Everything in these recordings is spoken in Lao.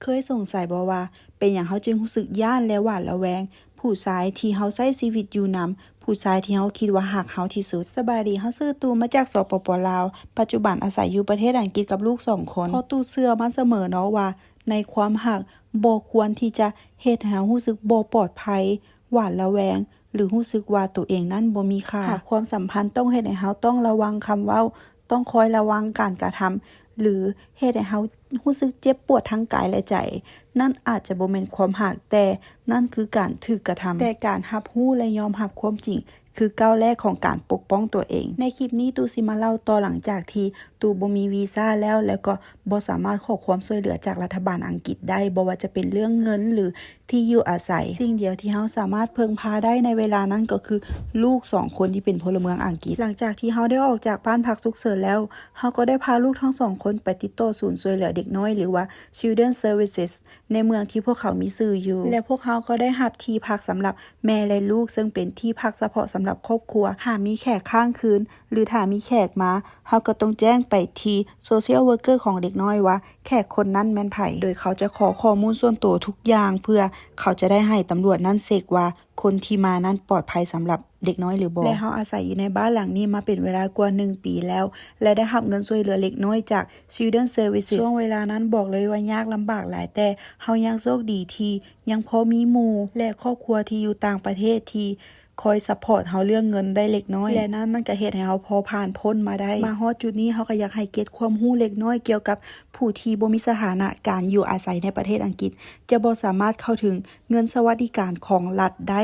ເຄີຍສົງໄສບໍ່ວ່າ ເປັນຫຍັງເຮົາຈຶ່ງຮູ້ສຶກຢ້ານ ແລະ ຫວາດລະແວງ ຜູ້ຊາຍທີ່ເຮົາໃຊ້ຊີວິດຢູ່ນຳ, ຜູ້ຊາຍທີ່ເຮົາຄິດວ່າຮັກເຮົາທີ່ສຸດ? ສະບາຍດີ, ເຮົາຊື່ຕູ່ ມາຈາກ ສປປ ລາວ, ປັດຈຸບັນອາໄສຢູ່ປະເທດອັງກິດກັບລູກສອງຄົນ. ເພາະຕູ້ເຊື່ອໝັ້ນສະເໝີເນາະວ່າ ໃນຄວາມຮັກບໍ່ຄວນທີ່ຈະເຮັດໃຫ້ເຮົາຮູ້ສຶກບໍ່ປອດໄພ, ຫວາດລະແວງ ຫຼື ຮູ້ສຶກວ່າໂຕເອງນັ້ນບໍ່ມີຄ່າ. ຫາກຄວາມສຳພັນຕ້ອງເຮັດໃຫ້ເຮົາຕ້ອງລະວັງຄຳເວົ້າ, ຕ້ອງຄອຍລະວັງການກະທຳ ຫຼື ເຮັດໃຫ້ເຮົາຮູ້ສຶກເຈັບປວດທາງກາຍ ແລະ ໃຈ, ນັ້ນອາດຈະບໍ່ແມ່ນຄວາມຮັກ, ແຕ່ນັ້ນຄືການຖືກກະທຳ. ແຕ່ການຮັບຮູ້ ແລະ ຍອມຮັບຄວາມຈິງ ຄືກ້າວແລກຂອງການປົກປ້ອງຕົວເອງ. ໃນຄລິບນີ້ ຕູ່ຊິມາເລົ່າຕໍ່ຫຼັງຈາກທີ່ ຕູ່ບໍ່ມີວີຊາແລ້ວ ແລ້ວກໍບໍ່ສາມາດຂໍຄວາມຊ່ວຍເຫຼືອຈາກລັດຖະບານອັງກິດໄດ້, ບໍ່ວ່າຈະເປັນເລື່ອງເງິນ ຫຼື ທີ່ຢູ່ອາໄສ. ສິ່ງດຽວທີ່ເຮົາສາມາດເພິ່ງພາໄດ້ໃນເວລານັ້ນກໍຄືລູກສອງຄົນທີ່ເປັນພົນລະເມືອງອັງກິດ. ຫຼັງຈາກທີ່ເຮົາໄດ້ອອກຈາກບ້ານພັກສຸກເສີນແລ້ວ, ເຮົາກໍໄດ້ພາລູກທັງສອງຄົນໄປຕິດຕໍ່ສູນຊ່ວຍເຫຼືອເດັກນ້ອຍ ຫຼືວ່າ Children Services ໃນເມືອງທີ່ພວກເຂົາມີຊື່ຢູ່ ແລະ ພວກເຮົາກໍໄດ້ຮັບທີ່ພັກສຳລັບແມ່ ແລະ ລູກ, ເຊິ່ງເປັນທີ່ພັກສະເພາະສຳລັບຄອບຄົວ. ຫາກມີແຂກຄ້າງຄືນ ຫຼື ຖ້າມີແຂກມາ, ເຮົາກໍຕ້ອງແຈ້ງໄປທີ່ Social Worker ຂອງເດັກນ້ອຍວ່າແຂກຄົນນັ້ນແມ່ນໃຜ, ໂດຍເຂົາຈະຂໍຂໍ້ມູນສ່ວນໂຕທຸກຢ່າງ ເພື່ອເຂົາຈະໄດ້ໃຫ້ຕຳຫຼວດນັ້ນເຊັກວ່າ ຄົນທີ່ມານັ້ນປອດໄພສຳລັບເດັກນ້ອຍຫຼືບໍ່. ແລະ ເຮົາອາໄສຢູ່ໃນບ້ານຫຼັງນີ້ມາເປັນເວລາກວ່າໜຶ່ງປີແລ້ວ ແລະ ໄດ້ຮັບເງິນຊ່ວຍເຫຼືອເລັກນ້ອຍຈາກ Children Services. ຊ່ວງເວລານັ້ນບອກເລີຍວ່າຍາກລຳບາກຫຼາຍ, ແຕ່ເຮົາຍັງໂຊກດີທີ່ຍັງພໍມີໝູ່ ແລະ ຄອບຄົວທີ່ຢູ່ຕ່າງປະເທດທີ່ຄອຍຊັບພອດເຮົາເລື່ອງເງິນໄດ້ເລັກນ້ອຍ, ແລະ ນັ້ນມັນກໍເຮັດໃຫ້ເຮົາພໍຜ່ານພົ້ນມາໄດ້. ມາຮອດຈຸດນີ້ ເຮົາກໍຢາກໃຫ້ເກັດຄວາມຮູ້ເລັກນ້ອຍກ່ຽວກັບຜູ້ທີ່ບໍ່ມີສະຖານະການຢູ່ອາໄສໃນປະເທດອັງກິດ ຈະບໍ່ສາມາດເຂົ້າເຖິງເງິນສະຫວັດດີການຂອງລັດໄດ້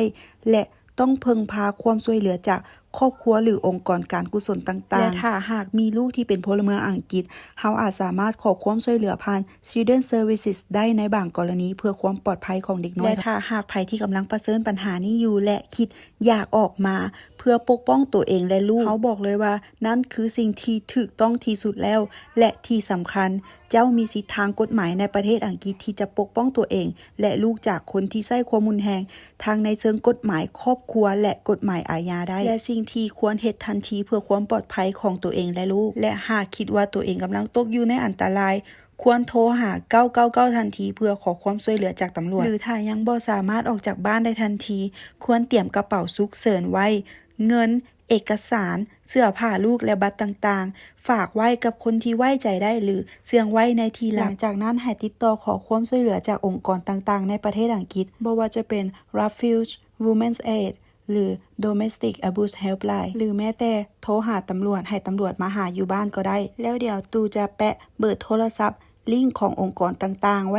ແລະ ຕ້ອງເພິ່ງພາຄວາມຊ່ວຍເຫຼືອຈາກຄອບຄົວ ຫຼື ອົງກອນການກຸສົນຕ່າງໆ. ແລະ ຖ້າຫາກມີລູກທີ່ເປັນພົນລະເມືອງອັງກິດ, ເຮົາອາດສາມາດຂໍຄວາມຊ່ວຍເຫຼືອຜ່ານ Children Services ໄດ້ໃນບາງກໍລະນີ ເພື່ອຄວາມປອດໄພຂອງເດັກນ້ອຍ. ແລະ ຖ້າຫາກໃຜທີ່ກຳລັງປະເຊີນບັນຫານີ້ຢູ່ ແລະ ຄິດຢາກອອກມາເພື່ອປົກປ້ອງຕົວເອງ ແລະ ລູກ, ເຮົາບອກເລີຍວ່ານັ້ນຄືສິ່ງທີ່ຖືກຕ້ອງທີ່ສຸດແລ້ວ ແລະ ທີ່ສຳຄັນ, ເຈົ້າມີສິດທາງກົດໝາຍໃນປະເທດອັງກິດທີ່ຈະປົກປ້ອງຕົວເອງ ແລະ ລູກຈາກຄົນທີ່ໃຊ້ຄວາມຮຸນແຮງ ທັງໃນເຊີງກົດໝາຍຄອບຄົວ ແລະ ກົດໝາຍອາຍາໄດ້. ແລະ ສິ່ງທີ່ຄວນເຮັດທັນທີເພື່ອຄວາມປອດໄພຂອງຕົວເອງ ແລະ ລູກ, ແລະ ຫາກຄິດວ່າຕົວເອງກຳລັງຕົກຢູ່ໃນອັນຕະລາຍ, ຄວນໂທຫາ ເກົ້າເກົ້າເກົ້າ ທັນທີເພື່ອຂໍຄວາມຊ່ວຍເຫຼືອຈາກຕຳຫຼວດ, ຫຼື ຖ້າຍັງບໍ່ສາມາດອອກຈາກບ້ານໄດ້ທັນທີ, ຄວນຕຽມກະເປົາສຸກເສີນໄວ້, ເງິນ, ເອກະສານ, ເສື້ອຜ້າລູກ ແລະ ບັດຕ່າງໆ, ຝາກໄວ້ກັບຄົນທີ່ໄວ້ໃຈໄດ້ ຫຼື ເຊື່ອງໄວ້ໃນທີ່ລັບ. ຫຼັງຈາກນັ້ນ ໃຫ້ຕິດຕໍ່ຂໍຄວາມຊ່ວຍເຫຼືອຈາກອົງກອນຕ່າງໆໃນປະເທດອັງກິດ, ບໍ່ວ່າຈະເປັນ Refuge, Women's Aid ຫຼື Domestic Abuse Helpline ຫຼື ແມ້ແຕ່ໂທຫາຕຳຫຼວດ ໃຫ້ຕຳຫຼວດມາຫາຢູ່ບ້ານກໍໄດ້. ແລ້ວດຽວຕູຈະແປະເບີໂທລະສັບ, ລິ້ງຂອງອົງກອນຕ່າງໆໄວ້